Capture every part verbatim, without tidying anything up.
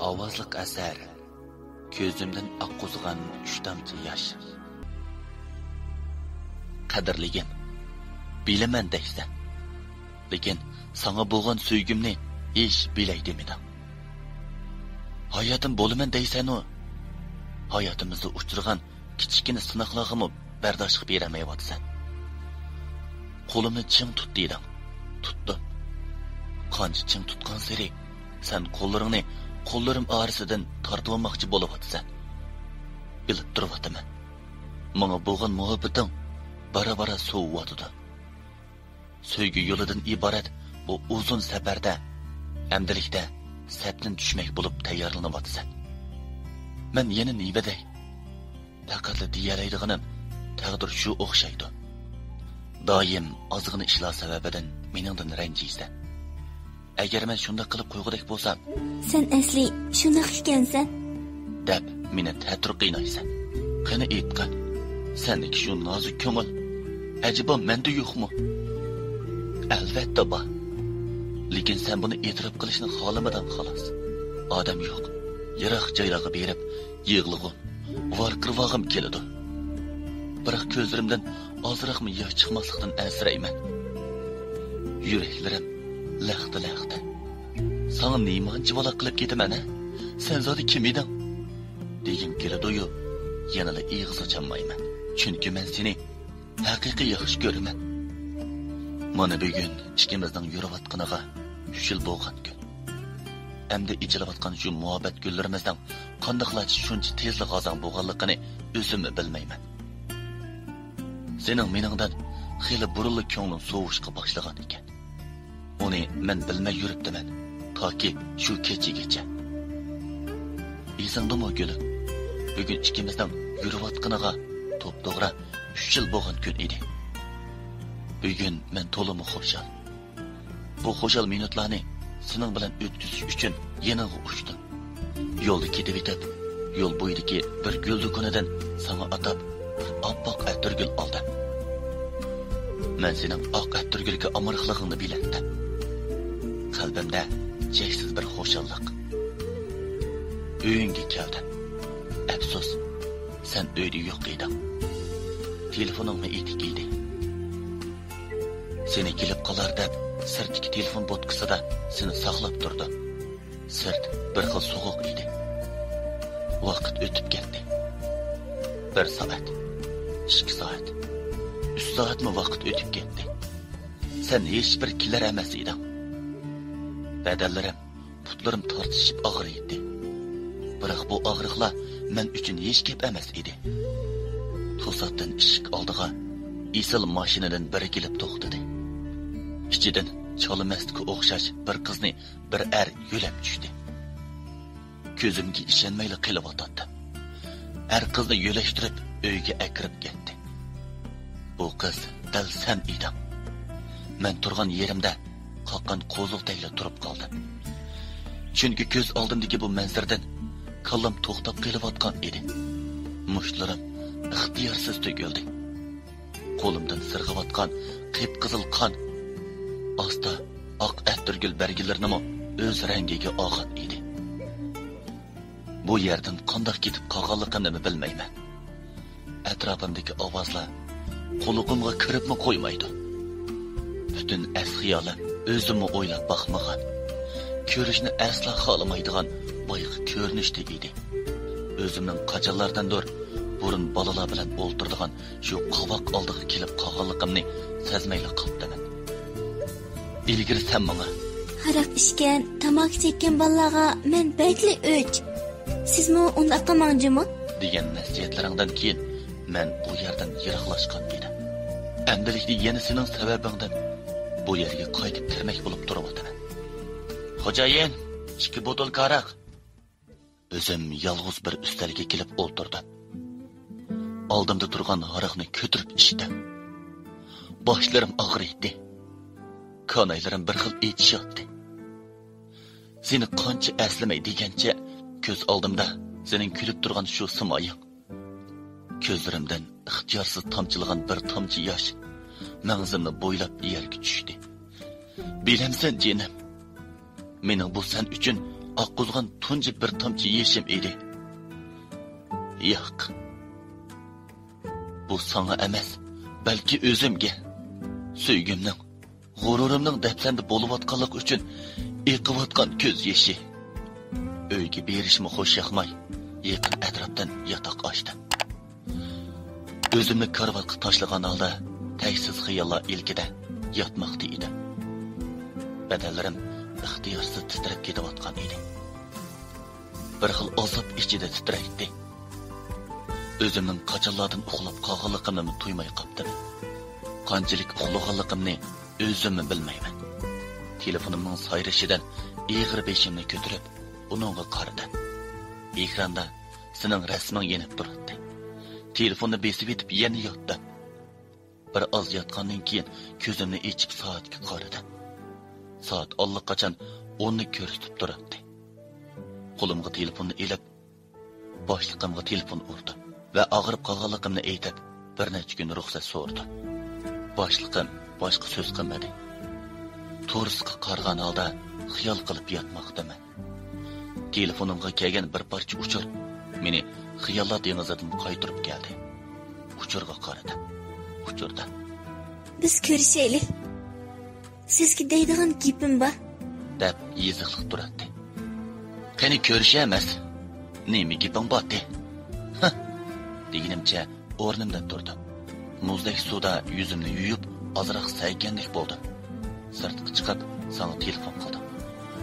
ئاۋازلىق ئەسەر. كۆزۈمدىن ئاققۇزغان ئۈچ تامچە ياش. قەدىرلىگىن، بىلىمەن دەيسەن. لېكىن ساڭا بولغان سۆيگۈمنى ھېچ بىلەي دېمىدىڭ. ھاياتىم بولىمەن دەيسەنۇ، ھاياتىمىزدا ئۇچرىغان كىچىككىنە سىناقلارغىمۇ بەرداشلىق بېرەلمەيۋاتىسەن. قولۇمنى چىڭ تۇت دېدىڭ. تۇتتۇم. قانچە چىڭ تۇتقانسېرى، سەن قوللىرىڭنى قوللىرىم ئارىسىدىن تارتىۋالماقچى بولۇۋاتىسەن. بىلىپ تۇرۇۋاتىمەن، ماڭا بولغان مۇھەببىتىڭ بارا-بارا سوۋۇۋاتىدۇ. سۆيگۈ يولىدىن ئىبارەت بۇ ئۇزۇن سەپەردە ئەمدىلىكتە سەپتىن چۈشمەك بولۇپ تەييارلىنىۋاتىسەن. مەن يەنە نېمە دەي؟ پەقەتلا دېيەلەيدىغىنىم، تەقدىر شۇ ئوخشايدۇ. دائىم ئازغىنە ئىشلار سەۋەبىدىن مېنىڭدىن رەنجىيسەن. ئەگەر مەن شۇنداق قىلىپ قويغۇدەك بولسام، سەن ئەسلى شۇنداق ئىكەنسەن، دەپ مېنى تەتۈر قىينايسەن. قېنى ئېيتقىن، سەندىكى شۇ نازۇك كۆڭۈل ئەجەبا مەندە يوقمۇ؟ ئەلۋەتتە بار. لېكىن سەن بۇنى ئېتىراپ قىلىشنى خالىمىدىڭ خالاس. ئادەم يوق. يىراق جايلارغا بېرىپ يىغلىغۇم، ۋارقىرىۋالغۇم كېلىدۇ. بىراق كۆزلىرىمدىن ئازراقمۇ ياش چىقماسلىقتىن ئەنسىرەيمەن. يۈرەكلىرىم لەختە-لەختە. ساڭا نېمانچە ۋالاق قىلىپ كېتىمەن، ھە؟ سەن زادى كىم ئىدىڭ؟ دېگۈم كېلىدۇيۇ، يەنىلا ئېغىز ئاچالمايمەن. چۈنكى مەن سېنى ھەقىقىي ياخشى كۆرىمەن. مانا بۈگۈن ئىككىمىزنىڭ يۈرۈۋاتقىنىغا ئۈچ يىل بولغان كۈن. ئەمدى ئېچىلىۋاتقان شۇ مۇھەببەت گۈللىرىمىزنىڭ قانداقلارچە شۇنچە تېزلا غازاڭ بولغانلىقىنى ئۆزۈممۇ بىلمەيمەن. سېنىڭ مېنىڭدىن خېلى بۇرۇنلا كۆڭلۈڭ سوۋۇشقا باشلىغان ئىكەن. ئۇنى مەن بىلمەي يۈرۈپتىمەن، تاكى شۇ كېچىگىچە. ئېسىڭدىمۇ، گۈلۈم؟ بۈگۈن ئىككىمىزنىڭ يۈرۈۋاتقىنىغا توپتوغرا ئۈچ يىل بولغان كۈن ئىدى. بۈگۈن مەن تولىمۇ خۇشال. بۇ خۇشال مىنۇتلارنى سېنىڭ بىلەن ئۆتكۈزۈش ئۈچۈن يېنىڭغا ئۇچتۇم. يولدا كېتىۋېتىپ، يول بويىدىكى بىر گۈل دۇكىنىدىن ساڭا ئاتاپ بىر ئاپئاق ئەتىرگۈل ئالدىم. مەن سېنىڭ ئاق ئەتىرگۈلگە ئامراقلىقىڭنى بىلەتتىم. قەلبىمدە چەكسىز بىر خۇشاللىق. ئۆيۈڭگە كەلدىم. ئەپسۇس، سەن ئۆيدە يوق ئىدىڭ. تېلېفونۇڭمۇ ئېتىك ئىدى. سېنى كېلىپ قالار دەپ، سىرتتىكى تېلېفون بوتكىسىدا سېنى ساقلاپ تۇردۇم. سىرت بىر خىل سوغۇق ئىدى. ۋاقىت ئۆتۈپ كەتتى. بىر سائەت، ئىككى سائەت، ئۈچ سائەتمۇ ۋاقىت ئۆتۈپ كەتتى. سەن ھېچبىر كېلەر ئەمەس ئىدىڭ. بەدەنلىرىم، پۇتلىرىم تارتىشىپ ئاغرىيتتى. بىراق بۇ ئاغرىقلار مەن ئۈچۈن ھېچ گەپ ئەمەس ئىدى. توساتتىن ئىشىك ئالدىغا ئېسىل ماشىنىدىن بىرى كېلىپ توختىدى. ئىچىدىن چالا مەستكە ئوخشاش بىر قىزنى بىر ئەر يۆلەپ چۈشتى. كۆزۈمگە ئىشەنمەيلا قېلىۋاتاتتىم. ئەر قىزنى يۆلەشتۈرۈپ ئۆيگە ئەكىرىپ كەتتى. بۇ قىز دەل سەن ئىدىڭ. مەن تۇرغان يېرىمدە قاققان قوزۇقتەكلا تۇرۇپ قالدىم. چۈنكى كۆز ئالدىمدىكى بۇ مەنزىرىدىن كاللام توختاپ قېلىۋاتقان ئىدى. مۇشتلىرىم ئىختىيارسىز تۆكۈلدى. قولۇمدىن سىرغىۋاتقان قىپقىزىل قان ئاستا ئاق ئەتىرگۈل بەرگىلىرىنىمۇ ئۆز رەڭگىگە ئالغان ئىدى. بۇ يەردىن قانداق كېتىپ قالغانلىقىمنىمۇ بىلمەيمەن. ئەتراپىمدىكى ئاۋازلار قۇلىقىمغا كىرىپمۇ قويمايدۇ. پۈتۈن ئەس-خىيالىم ئۆزۈممۇ ئويلاپ باقمىغان، كۆرۈشنى ئەسلا خالىمايدىغان بايىقى كۆرۈنۈشتە ئىدى. ئۆزۈمنىڭ قاچانلاردىندۇر بۇرۇن بالىلار بىلەن ئولتۇرىدىغان شۇ قاۋاق ئالدىغا كېلىپ قالغانلىقىمنى سەزمەيلا قاپتىمەن. ئىلگىرى سەن ماڭا، ھاراق ئىچكەن، تاماكا چەككەن بالىلارغا مەن بەكلا ئۆچ. سىزمۇ ئۇنداق قىلماڭ جۇمۇ، دېگەن نەسىھەتلىرىڭدىن كېيىن مەن بۇ يەردىن يىراقلاشقان ئىدىم. ئەمدىلىكتە يەنە سېنىڭ سەۋەبىڭدىن بۇ يەرگە قايتىپ كىرمەك بولۇپ تۇرۇۋاتىمەن. خوجايىن، ئىككى بوتۇلكا ھاراق. ئۆزۈم يالغۇز بىر ئۈستەلگە كېلىپ ئولتۇردۇم. ئالدىمدا تۇرغان ھاراقنى كۆتۈرۈپ ئىچتىم. باشلىرىم ئاغرىيتتى. كانايلىرىم بىر خىل ئېچىشاتتى. سېنى قانچە ئەسلىمەي دېگەنچە كۆز ئالدىمدا سېنىڭ كۈلۈپ تۇرغان شۇ سىمايىڭ. كۆزلىرىمدىن ئىختىيارسىز تامچىلىغان بىر تامچە ياش مەڭزىمنى بويلاپ يەرگە چۈشتى. بىلەمسەن جېنىم، مېنىڭ بۇ سەن ئۈچۈن ئاققۇزغان تۇنجى بىر تامچە يېشىم ئىدى. ياق. بۇ ساڭا ئەمەس، بەلكى ئۆزۈمگە، سۆيگۈمنىڭ، غۇرۇرۇمنىڭ دەپسەندە بولۇۋاتقانلىقى ئۈچۈن ئېقىۋاتقان كۆز يېشى. ئۆيگە بېرىشمۇ خۇش ياقماي، يېقىن ئەتراپتىن ياتاق ئاچتىم. ئۆزۈمنى كارىۋاتقا تاشلىغان ھالدا تەيسىز خىياللار ئىلكىدە ياتماقتا ئىدىم. بەدەنلىرىم ئىختىيارسىز تىترەپ كېتىۋاتقان ئىدى. بىر خىل ئازاب ئىچىدە تىترەيتتى. ئۆزۈمنىڭ قاچانلاردىن ئۇخلاپ قالغانلىقىمنىمۇ تۇيماي قاپتىمەن. قانچىلىك ئۇخلىغانلىقىمنى ئۆزۈممۇ بىلمەيمەن. تېلېفونۇمنىڭ سايرىشىدىن ئېغىر بېشىمنى كۆتۈرۈپ، ئۇنىڭغا قارىدىم. ئېكراندا سېنىڭ رەسىمىڭ يېنىپ تۇراتتى. تېلېفوننى بېسىۋېتىپ يەنە ياتتىم. بىر ئاز ياتقاندىن كېيىن كۆزۈمنى ئېچىپ سائەتكە قارىدىم. سائەت ئاللىقاچان ئوننى كۆرسىتىپ تۇراتتى. قولۇمغا تېلېفوننى ئېلىپ، باشلىقىمغا تېلېفون ئۇردۇم ۋە ئاغرىپ قالغانلىقىمنى ئېيتىپ، بىر نەچچە كۈن رۇخسەت سورىدىم. باشلىقىم باشقا سۆز قىلمىدى. تورۇسقا قارىغان ھالدا خىيال قىلىپ ياتماقتىمەن. تېلېفونۇمغا كەلگەن بىر پارچە ئۇچۇر مېنى خىياللار دېڭىزىدىن قايتۇرۇپ كەلدى. ئۇچۇرغا قارىدىم. ئۇچۇردا، بىز كۆرۈشەيلى. سىزگە دەيدىغان گېپىم بار. دەپ يېزىقلىق تۇراتتى. قېنى كۆرۈشە ئەمەس. نېمە گېپىڭ بارتى؟ ھە! دېگىنىمچە ئورنۇمدىن تۇردۇم. مۇزدەك سۇدا يۈزۈمنى يۇيۇپ، ئازراق سەگەندەك بولدۇم. سىرتقا چىقىپ، ساڭا تېلېفون قىلدىم.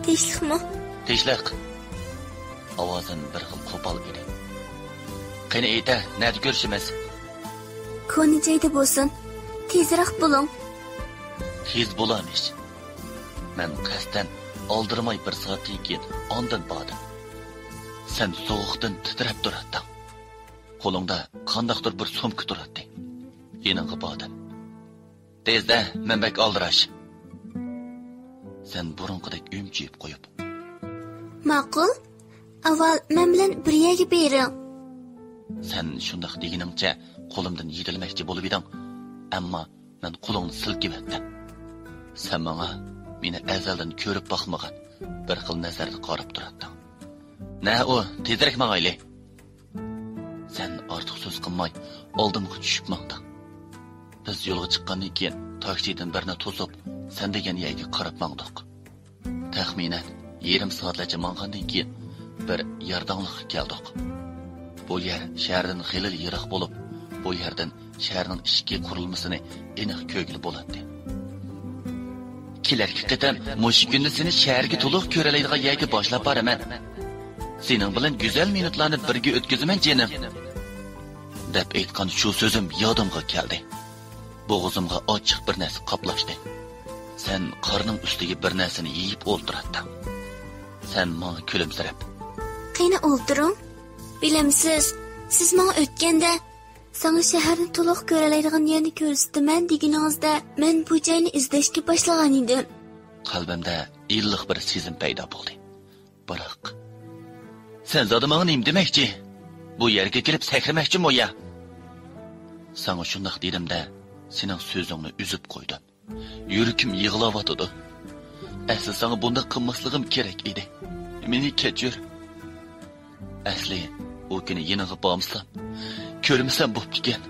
تىنچلىقمۇ؟ تىنچلىق. ئاۋازىم بىر خىل قوپال ئىدى. قېنى ئېيتە، نەدە كۆرۈشىمىز؟ كونا جايدا بولسۇن. تېزرەك بولۇڭ. تېز بولامىش. مەن قەستەن ئالدىرىماي بىر سائەتتىن كېيىن ئاندىن باردىم. سەن سوغۇقتىن تىترەپ تۇراتتىڭ. قولۇڭدا قانداقتۇر بىر سومكا تۇراتتى. يېنىڭغا باردىم. تېزدە، مەن بەك ئالدىراش. سەن بۇرۇنقىدەك ئۈمچىيىپ قويۇپ، ماقۇل. ئاۋۋال مەن بىلەن بىر يەرگە بېرىڭ. سەن شۇنداق دېگىنىڭچە قولۇمدىن يېتىلمەكچى بولۇۋىدىڭ، ئەمما مەن قولۇڭنى سىلكىۋەتتىم. سەن ماڭا مېنى ئەزەلدىن كۆرۈپ باقمىغان بىر خىل نەزەردە قاراپ تۇراتتىڭ. نە ئۇ، تېزرەك ماڭايلى. سەن ئارتۇق سۆز قىلماي، ئالدىمغا چۈشۈپ ماڭدىڭ. بىز يولغا چىققاندىن كېيىن، تاكسىدىن بىرنى توسۇپ، سەن دېگەن يەرگە قاراپ ماڭدۇق. تەخمىنەن يېرىم سائەتلەرچە ماڭغاندىن كېيىن، بىر يارداڭلىققا كەلدۇق. بۇ يەر شەھەردىن خېلىلا يىراق بولۇپ، بۇ يەردىن شەھەرنىڭ ئىچكى قۇرۇلمىسىنى ئېنىق كۆرگىلى بولاتتى. كېلەركى قېتىم مۇشۇ كۈندە سېنى شەھەرگە تولۇق كۆرەلەيدىغان يەرگە باشلاپ بارىمەن. سېنىڭ بىلەن گۈزەل مىنۇتلارنى بىرگە ئۆتكۈزىمەن، جېنىم. دەپ ئېيتقان شۇ سۆزۈم يادىمغا كەلدى. بوغۇزۇمغا ئاچچىق بىر نەرسە قاپلاشتى. سەن قارنىڭ ئۈستىگە بىر نەرسىنى يېيىپ ئولتۇراتتىڭ. سەن ماڭا كۈلۈمسىرەپ، قېنى ئولتۇرۇڭ. بىلەمسىز، سىز ماڭا ئۆتكەندە، ساڭا شەھەرنى تولۇق كۆرەلەيدىغان يەرنى كۆرسىتىمەن دېگىنىڭىزدە، مەن بۇ جاينى ئىزدەشكە باشلىغان ئىدىم. قەلبىمدە ئىللىق بىر سېزىم پەيدا بولدى. بىراق، سەن زادى ماڭا نېمە دېمەكچى؟ بۇ يەرگە كېلىپ سەكرىمەكچىمۇ يا؟ ساڭا شۇنداق دېدىم-دە، سېنىڭ سۆزۈڭنى ئۈزۈپ قويدۇم. يۈرىكىم يىغلاۋاتىدۇ. ئەسلى ساڭا بۇنداق قىلماسلىقىم كېرەك ئىدى. مېنى كەچۈر. ئەسلى ئۇ كۈنى يېنىڭغا بارمىسام، كۆرمىسەم بوپتىكەن.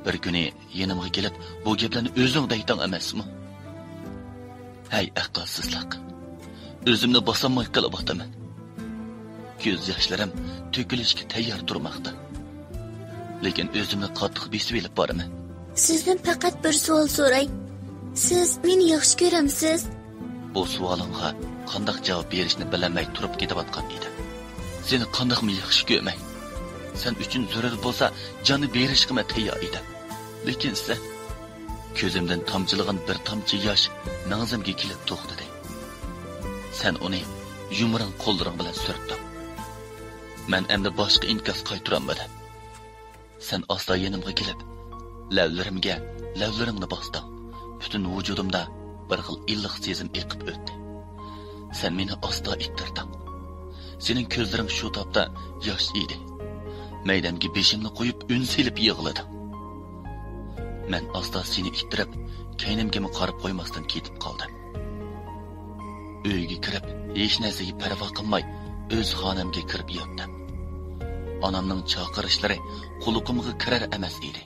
بىر كۈنى يېنىمغا كېلىپ، بۇ گەپلەرنى ئۆزۈڭ دەيتتىڭ ئەمەسمۇ؟ ھەي، ئەقىلسىزلىق! ئۆزۈمنى باسالماي قېلىۋاتىمەن. كۆز ياشلىرىم تۆكۈلۈشكە تەييار تۇرماقتا. لېكىن ئۆزۈمنى قاتتىق بېسىۋېلىپ بارىمەن. سىزدىن پەقەت بىر سوئال سوراي. سىز مېنى ياخشى كۆرەمسىز؟ بۇ سوئالىڭغا قانداق جاۋاب بېرىشنى بىلەلمەي تۇرۇپ كېتىۋاتقان ئىدىم. سېنى قانداقمۇ ياخشى كۆرمەي؟ سەن ئۈچۈن زۆرۈر بولسا جاننى بېرىشقىمۇ تەييار ئىدىم. لېكىن سەن. كۆزۈمدىن تامچىلىغان بىر تامچە ياش مەڭزىمگە كېلىپ توختىدى. سەن ئۇنى يۇمران قوللىرىڭ بىلەن سۈرتتۈڭ. مەن ئەمدى باشقا ئىنكاس قايتۇرالمىدىم. سەن ئاستا يېنىمغا كېلىپ، لەۋلىرىمگە لەۋلىرىڭنى باستىڭ. پۈتۈن ۋۇجۇدۇمدا بىر خىل ئىللىق سېزىم ئېقىپ ئۆتتى. سەن مېنى ئاستا ئىتتىردىڭ. سېنىڭ كۆزلىرىڭ شۇ تاپتا ياش ئىدى. مەيدەمگە بېشىمنى قويۇپ ئۈن سېلىپ يىغلىدىڭ. مەن ئاستا سېنى ئىتتىرىپ، كەينىمگىمۇ قاراپ قويماستىن كېتىپ قالدىم. ئۆيگە كىرىپ، ھېچ نەرسىگە پەرۋا قىلماي، ئۆز خانەمگە كىرىپ ياتتىم. ئانامنىڭ چاقىرىشلىرى قۇلىقىمغا كىرەر ئەمەس ئىدى.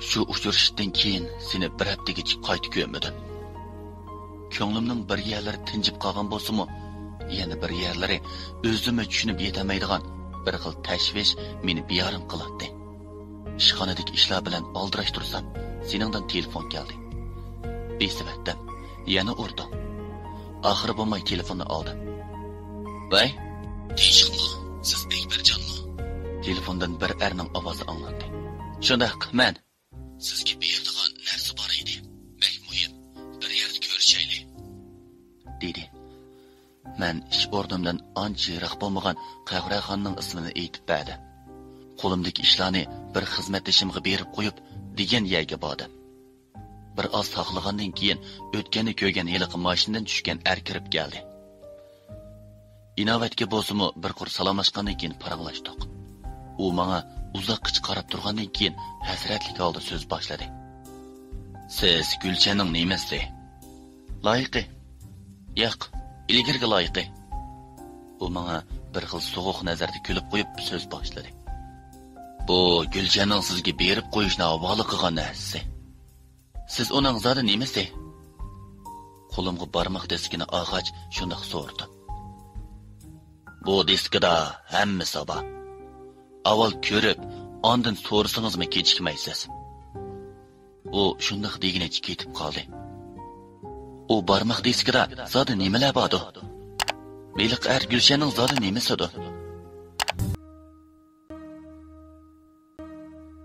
شۇ ئۇچرىشىشتىن كېيىن سېنى بىر ھەپتىگىچە قايتا كۆرمىدىم. كۆڭلۈمنىڭ بىر يەرلىرى تىنجىپ قالغان بولسىمۇ، يەنە بىر يەرلىرى ئۆزۈممۇ چۈشىنىپ يېتەلمەيدىغان بىر خىل تەشۋىش مېنى بىئارام قىلاتتى. ئىشخانىدىكى ئىشلار بىلەن ئالدىراش تۇرسام، سېنىڭدىن تېلېفون كەلدى. بېسىۋەتتىم. يەنە ئۇردۇڭ. ئاخىرى بولماي تېلېفوننى ئالدىم. ۋەي، تىنچلىقمۇ؟ سىز ئەكبەرجانمۇ؟ تېلېفوندىن بىر ئەرنىڭ ئاۋازى ئاڭلاندى. شۇنداق، مەن. سىزگە بېرىدىغان نەرسە بار ئىدى. بەك مۇھىم. بىر يەردە كۆرۈشەيلى، دېدى. مەن ئىش ئورنۇمدىن ئانچە يىراق بولمىغان قەھۋەخانىنىڭ ئىسمىنى ئېيتىپ بەردىم. قولۇمدىكى ئىشلارنى بىر خىزمەتدىشىمغا بېرىپ قويۇپ، دېگەن يەرگە باردىم. بىر ئاز ساقلىغاندىن كېيىن ئۆتكەندە كۆرگەن ھېلىقى ماشىنىدىن چۈشكەن ئەر كىرىپ كەلدى. ئىناۋەتكە بولسىمۇ بىر قۇر سالاملاشقاندىن كېيىن پاراڭلاشتۇق. ئۇ ماڭا ئۇزاققىچە قاراپ تۇرغاندىن كېيىن ھەسرەتلىك ھالدا سۆز باشلىدى. سىز گۈلشەننىڭ نېمىسى؟ لايىقى. ياق، ئىلگىرىكى لايىقى. ئۇ ماڭا بىر خىل سوغۇق نەزەردە كۈلۈپ قويۇپ سۆز باشلىدى. بۇ گۈلشەننىڭ سىزگە بېرىپ قويۇشنى ھاۋالە قىلغان نەرسىسى. سىز ئۇنىڭ زادى نېمىسى؟ قولۇمغا بارماق دىسكىنى ئالغاچ شۇنداق سورىدىم. بۇ دىسكىدا ھەممىسى بار. ئاۋۋال كۆرۈپ، ئاندىن سورىسىڭىزمۇ كېچىكمەيسىز. ئۇ شۇنداق دېگىنىچە كېتىپ قالدى. ئۇ بارماق دىسكىدا زادى نېمىلەر باردۇ؟ ھېلىقى ئەر گۈلشەننىڭ زادى نېمىسىدۇ؟